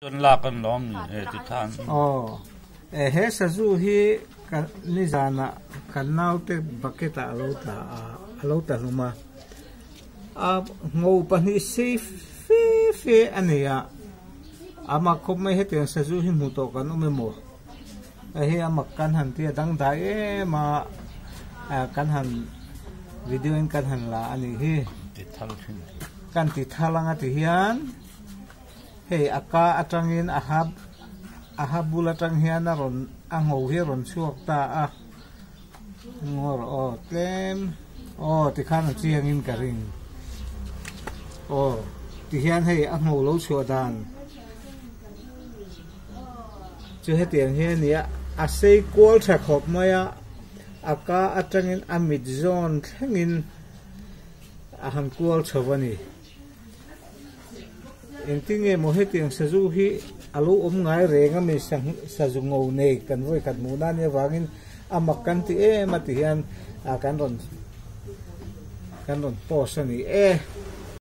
Chuan lak an lawm ni he ti khan. Aw he sazu hi ka nizanah kan naute bucket ah alo tla a alo tla hlum a a ngo pahnih sei fe fe a nei a ama khawp mai hetiang sazu hi hmu tawh kan awm emaw hei hi a mak kan han tia dangdai em a kan han video in kan han la a nih hi kan ti thal anga ti hian. Hei a ka atangin a ha a ha bul atang hian a rawn a ngho hi a rawn chhuak ta a ngawr aw tlem aw tikhan a chiangin ka ring aw tihian hei a ngho lo chhuah dan chu hetiang hi a ni a a sei kual tha khawp mai a a ka atangin a mit zawn thlengin a han kual chho a ni. Engtin nge maw hetiang sazu hi a lo awm ngai reng a mi sazu ngo nei kan vawi khat hmuh nan hi avangin a mak kan ti em a ti hian kan rawn kan rawn post a ni e.